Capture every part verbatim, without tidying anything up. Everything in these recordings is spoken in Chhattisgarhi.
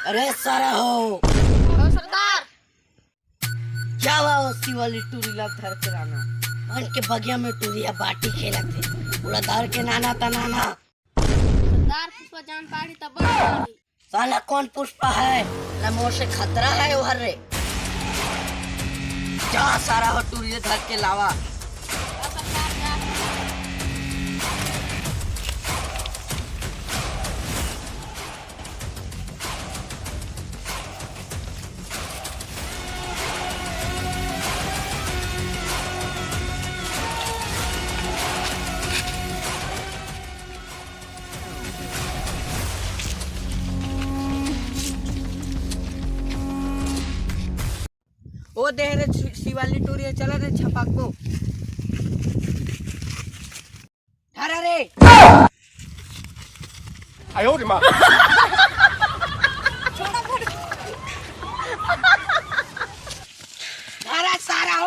अरे सारा हो। हो सरदार। जावा ओ शिवाली टूरी ला धर के लाना। मन के बगिया में टूरिया बाटी खेलत हे। पूरा धर के नाना त नाना। सरदार पुष्पा जान पाड़ी तब बड़ पाड़ी। साला कौन पुष्पा है? ना मोर से खतरा है ओहर रे। जा सारा हो टूरिया धर के लावा। ओ देह रे शि-, शिवाली टूरी है, चला रे छपाको। धरा रे। आयो रे माँ। धरा सारा हो।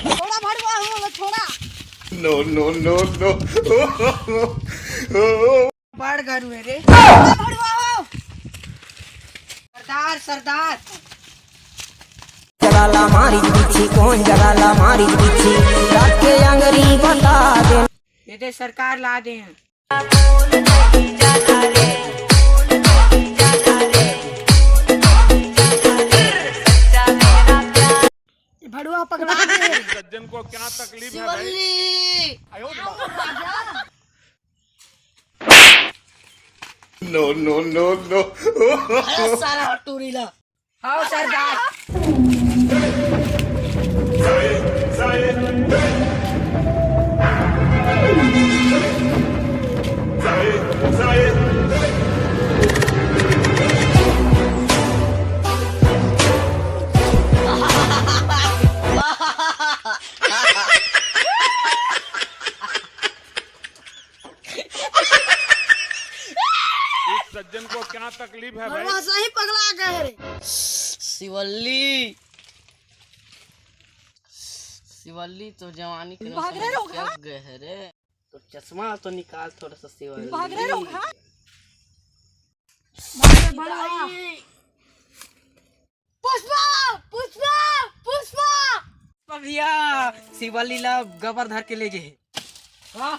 छोड़ा भड़वा हो, छोड़ा। No, no, no, no। बड़ गरु है रे। भड़वा हो। सरदार, सरदार। जगाला मारी पीछी, कौन जगाला मारी पीछी, रात के अंगरी बता दे। ये दे सरकार ला दे हैं। ये भड़वा पगला दे। सज्जन को क्या तकलीफ है भाई? शिवल्ली। No, no, no, no। अरे सारा टूरी ला। हाँ सरदार। इस सज्जन को क्या तकलीफ है भाई? भड़वा सही पगला गए रे। शिवल्ली, शिवल्ली तो जवानी के भाग नशा रे में रोगहा। चढ़ गए है रे। तो चश्मा तो निकाल थोड़ा सा शिवल्ली। भाग रे रोगहा। भाग रे भड़वा। पुष्पा, पुष्पा, पुष्पा। भैया, शिवल्ली ला गबर धर के ले गे हे। वाह।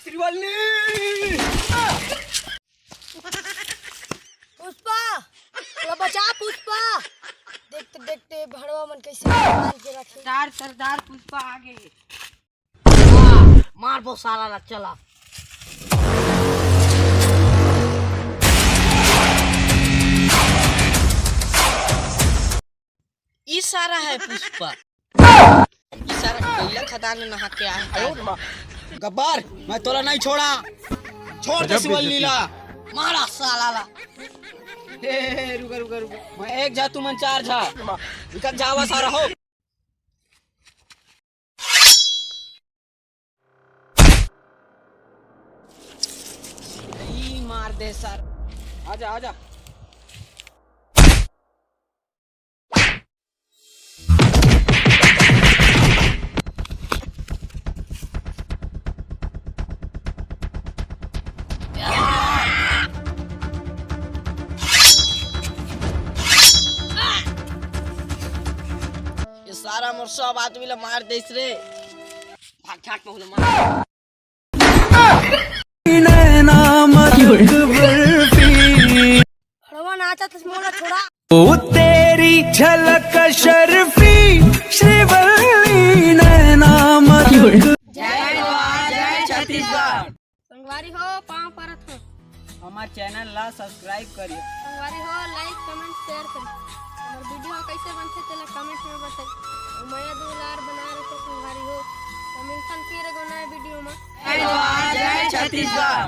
श्रीवल्ली! पुष्पा, थोड़ा बचा पुष्पा। देखते देखते भड़वा मन कैसे मार के रखे। सरदार, सरदार पुष्पा आ गए। मार बो साला ला, चला। ई सारा है पुष्पा। ई सारा कोयला खदान में नहा के आया है। गब्बर, मैं तोला नहीं छोड़ा। छोड़ दे गजब शिवल्ली बेइज्जती। ला। मारा साला ला। ए, रुका, रुका, रुका। मैं एक झा, तुमन चार झा। निकल जावा सारा हो। ई मार दे सर। आजा, आजा। ये सारा मोर सब आदमी ला मार देस रे। भाग, झाट पहुले मार। नैना मदद बर्फी। भड़वा नाचत हस मोला छोड़ा। ओ तेरी झलक शर्फी, श्रीवल्ली नैना मदद। जय छत्तीसगढ़। संगवारी हो, पाँव परत हूँ। हमार चैनल ला सब्सक्राइब करिए। संगवारी हो, लाइक, कमेंट, शेयर करिए। हमार वीडियो कैसे बनते, तेला कमेंट में बताइए। और मया दुलार बना रखे संगवारी हो। तो मिलथन फिर एगो नया वीडियो में। जय छत्तीसगढ़।